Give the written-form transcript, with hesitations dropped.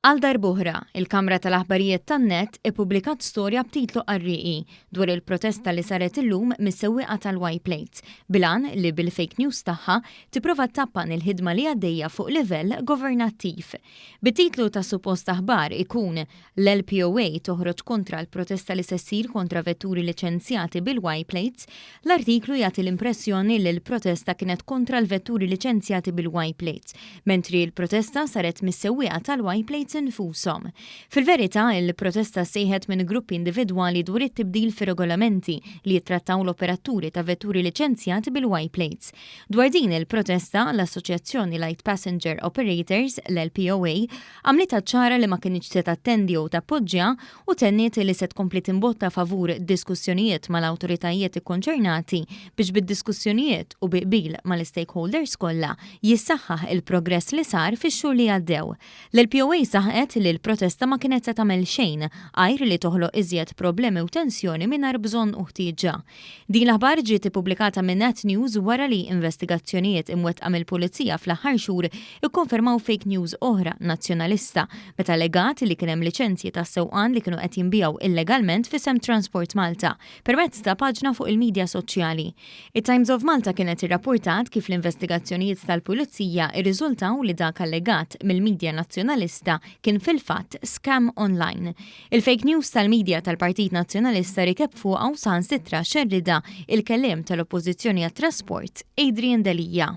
Għal darb'oħra, il-Kamra tal-Aħbarijiet tan-NET ippubblikat storja b'titlu qarrieqi dwar il-protesta li saret illum mis-sewwieqa tal-Y Plates, bil-għan li bil-fake news tagħha tipprova ttappan il-ħidma li għaddejja fuq livell governattiv. Bit-titlu ta' suppost aħbar ikun L-LPOA toħroġ kontra l-protesta li se ssir kontra vetturi liċenzjati bil-Y Plates, l-artiklu jagħti l-impressjoni li l-protesta kienet kontra l-vetturi liċenzjati bil-Y Plates, mentri l-protesta saret mis-sewwieqa tal-Y plates infushom. Fil-verità, il-protesta ssejħet minn gruppi individwali dwar it-tibdil fir-regolamenti li jittrattaw l-operaturi ta' vetturi liċenzjati bil-Y plates. Dwar din il-protesta, l-Assoċjazzjoni Light Passenger Operators, l-LPOA, għamlitha ċara li ma kinitx se tattendi jew tappoġġja u tenniet li se tkompli timbotta favur diskussjonijiet mal-awtoritajiet ikkonċernati biex bid-diskussjonijiet u bi qbil mal-istakeholders kollha jissaħħaħ il-progress li sar fix-xhur li għaddew. L-LPOA saħqet li l-protesta ma kienet se tagħmel xejn għajr li toħloq iżjed problemi u tensjoni mingħajr bżonn u ħtieġa. Din l-aħbar ġiet ippubblikata minn Net News wara li investigazzjonijiet imwettqa mill-Pulizija fl-aħħar xhur ikkonfermaw fake news oħra Nazzjonalista meta allegat li kien hemm liċenzji tas-sewqan li kienu qed jinbiegħu illegalment f'isem Transport Malta permezz ta' paġna fuq il-midja soċjali. It-Times of Malta kienet irrappurtat kif l-investigazzjonijiet tal-Pulizija rriżultaw li dak allegat mill-midja Nazzjonalista kien fil-fatt scam online. Il-fake news tal-midja tal-Partit Nazzjonalista rikeb fuqha u saħansitra xerridha il-kelliem tal-Oppożizzjoni għat-Trasport, Adrian Delia.